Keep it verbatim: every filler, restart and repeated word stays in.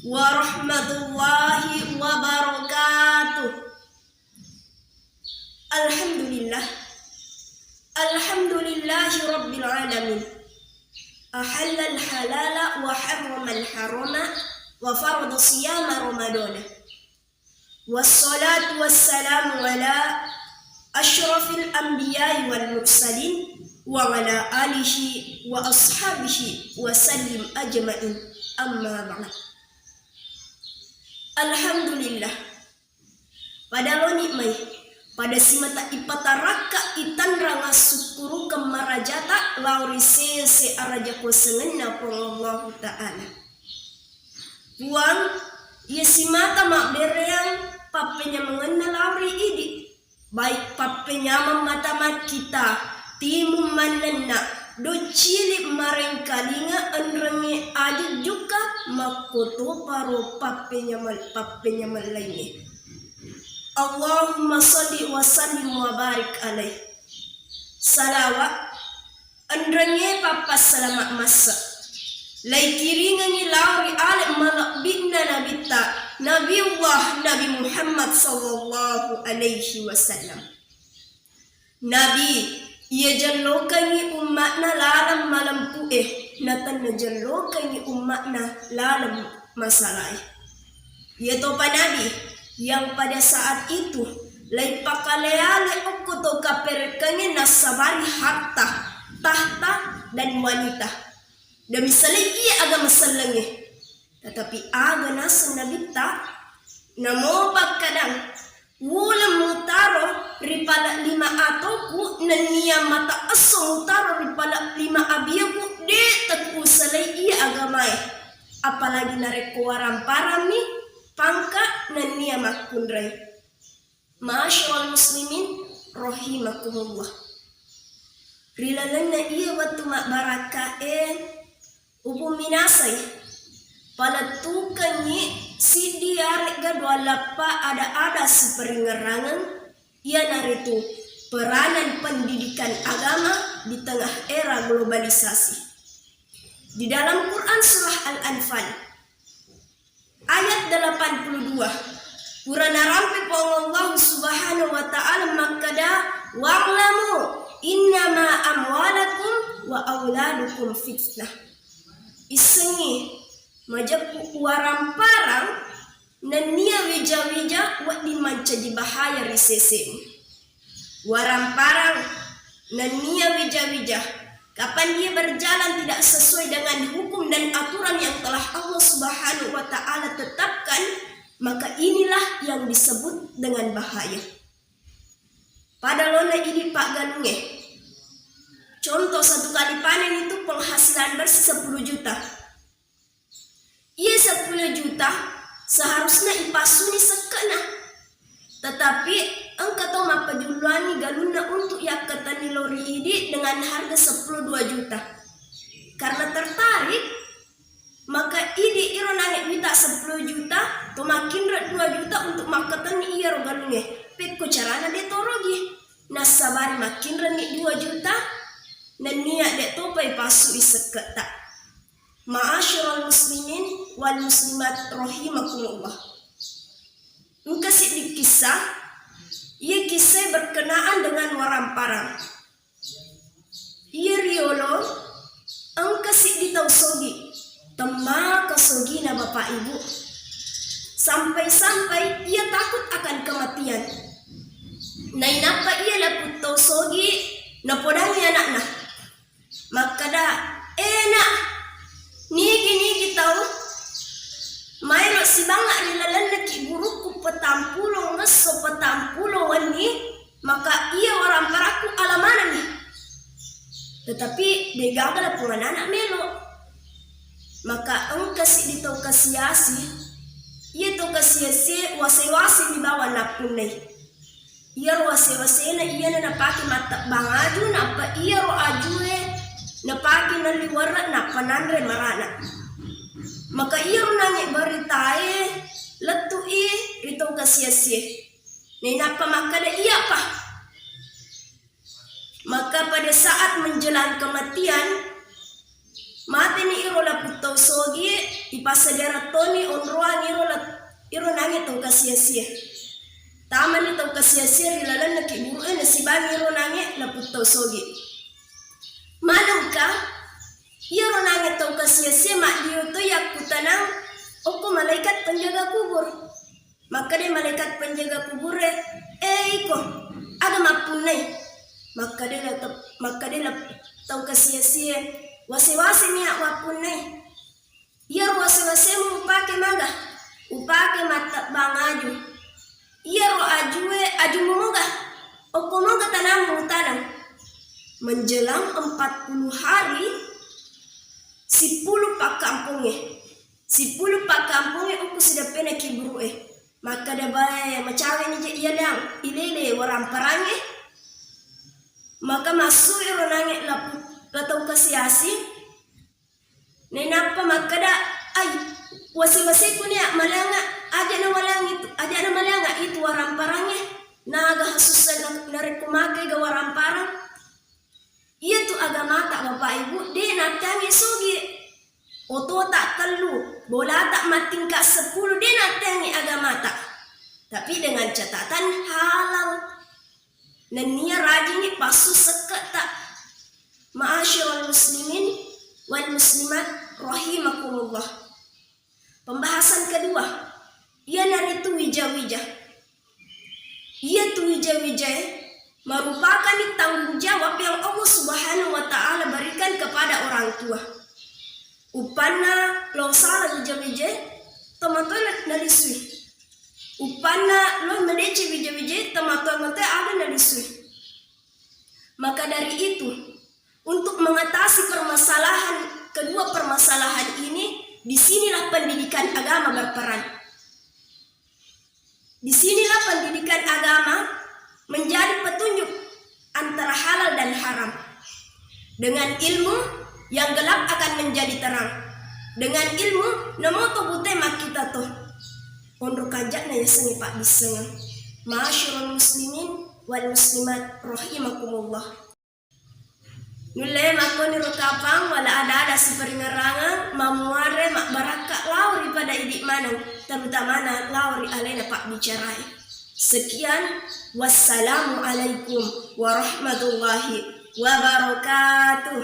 warahmatullahi wabarakatuh. Alhamdulillah. Alhamdulillahi rabbil alamin. Ahallal halala wa harramal harama wa farada siyama ramadana. Wassalatu wassalamu ala asyrafil anbiya'i wal mursalin wa ala alihi wa ashabihi wa sallim ajma'in. Amma ba'd. Alhamdulillah. Pada loni mai, pada simata ipatarakka itanrang assukkurukeng marajata lao ri sese araja kuasengenna Puang Allahu Ta'ala. Puang, iya simata mabbereang pappenyamengenna lao ri idi, baik pappenyameng mata makkita, timung mannenna, doccili marengkalinga enrengnge ajujjuka, makkotoparo pappenyameng, pappenyameng laingnge. Allahumma salli wa sallim wa barik alaih. Salawat, enrengnge pappassalama massa, laikiringengngi lao ri ale malebbi'na nabitta, Nabiullah Nabi Muhammad sallallahu alaihi wasallam. Nabi, iya jellokengngi umma'na laleng malempu'e, natenna jellokengngi umma'na laleng masalae. Iyatopa Nabi yang pada saat itu laipakaleale okko to kaperekkengnge nassabari harta, tahta, dan wanita. Demi salai iya agama sellengnge. Tetapi aga naseng nabitta? Namo pakkadang, uleng mutaro ri pale lima atoku nennia mata esso mutaro ri pale lima abiaku, de' takuusalai iya agamae. Apalagi narekko waramparami pangka nennia makkunrai. Ma'asyiral muslimin rahimakumullah. Ri lalenna iya wettu mabbarakkae, upumminasai, palettukengngi siddi yaregga dua lappa ada-ada siparingngerangeng iyanaritu peranan pendidikan agama di tengah era globalisasi. Di dalam Quran surah Al-Anfal, ayat delapan puluh dua, pura narampe Puang Allah Subhanahu wa Ta'ala makkada, "Wa'lamu innama amwalakum wa auladukum fitnah." Issengngi, majeppu waramparang nennia wija-wija wedding mancaji bahaya ri sesemu. Waramparang nennia wija-wija, kapan dia berjalan tidak sesuai dengan hukum dan aturan yang telah Allah Subhanahu wa Ta'ala tetapkan, maka inilah yang disebut dengan bahaya. Pada lona idi paggalungnge. Contoh, satu kali panen itu penghasilan bersih sepuluh juta. Iya sepuluh juta seharusnya ipassuni sekke'na. Tetapi engka to mappajulluanni galunna untuk yakkatenni lao ri idi dengan harga sepuluh dua juta. Karena tertarik, maka idi iro nange mita sepuluh juta, to makkinre dua juta untuk makkatenni iyaro galungnge. Pekko carana de' to rogi. Nassabari makkinrenni dua juta, nennia de' topa ipassui sekke'ta. Ma'asyiral muslimin wal muslimat rahimakumullah. Engka siddi kissa, iya kissae berkenaan dengan waramparang. Iya riolo engka siddi tau sogi, temmaka sogina Bapak Ibu, sampai-sampai ia takut akan kematian. Nainappa ia laput tau sogi napodangi anakna. Makkada, "Eh, Nak, nigi-nigi tau maelo sibanga ri lalenna kiburukku petampulo ngesso petampulo wenni, maka iya waramparakku ala manenni." Tetapi degaga lapong anana melo. Maka engka siddi tau kasiasi, iya tau kasiasie wase-wase mi bawang nappunnai. Iyaro wase-wasena iyana napake mattebbang aju, nappa iyaro ajue napake nelli werre, nappa nanre marana. Maka iyaro nange beritae lettu'i ri tau kasiasie. Nainappa makkada, "Iyapa?" Maka pada saat menjelang kematian, mateni iro laput tau sogi, Ipassadiareng toni onroang iro la-, iro nange tau kasi-asie. Tamani tau kasi-asie ri lalenna kiburu'e nasibangi iro nange laput tau sogi. Manengka, iyaro nange tau kasi-asie maddio to yakkutanang okko malaikat penjaga kubur. Makkeda malaikat penjaga kubure, "Eh, iko, aga mappunnai?" Makkeda la-, makkeda la-, tau kasi-asie, "Wase-wase nia wappunnai." "Iyaro wase-wasemu upake maga?" "Upake mattebbang aju." "Iyaro ajue ajummu moga? Okko moga tanammu utaneng?" Menjelang empat puluh hari, sipulu pakkampongnge. Sipulu pakkampongnge okko sideppena kiburu'e. Makkeda, "Bae, macaweni je iya dang, ilele waramparangnge." Maka massu iro nange lapu-, latau kasi-asi. Nainappa makkeda, "Ai, wase-waseku nia maleanga, aja na maleang itu, aja na maleanga itu waramparangnge. Naga sussa na-, narekko makega waramparang." Iyatu agamata, Bapak Ibu, de natteangi sogi. Otota tellu, bolata mattingka seppulo, de natteangi agamata. Tapi dengan catatan halal. Nennia rajingi passu sekke'ta. Ma'asyiral muslimin wal muslimat rahimakumullah. Pembahasan kedua, iyanaritu wija-wija. Iyatu wija-wijae merupakan tanggung jawab yang Allah Subhanahu wa Ta'ala berikan kepada orang tua. Uppanna lo sala wija-wijae, tomatoa nalisui. Uppanna lo madeceng wija-wijae, tomatoa-matoa aga nalisui. Maka dari itu, untuk mengatasi permasalahan, kedua permasalahan ini, disinilah pendidikan agama berperan. Disinilah pendidikan agama menjadi petunjuk antara halal dan haram. Dengan ilmu, yang gelap akan menjadi terang. Dengan ilmu, namoto bute makkita to. Onro kanja'na yasengnge paddissengeng. Ma'asyiral muslimin wal muslimat rahimakumullah. Nulle makkoniro kapang wala ada-ada siparingerrangeng, mammuare mabbarakka lao ri pada idi maneng, terutamana lao ri alena pabbicarae. Sekian, wassalamualaikum warahmatullahi wabarakatuh.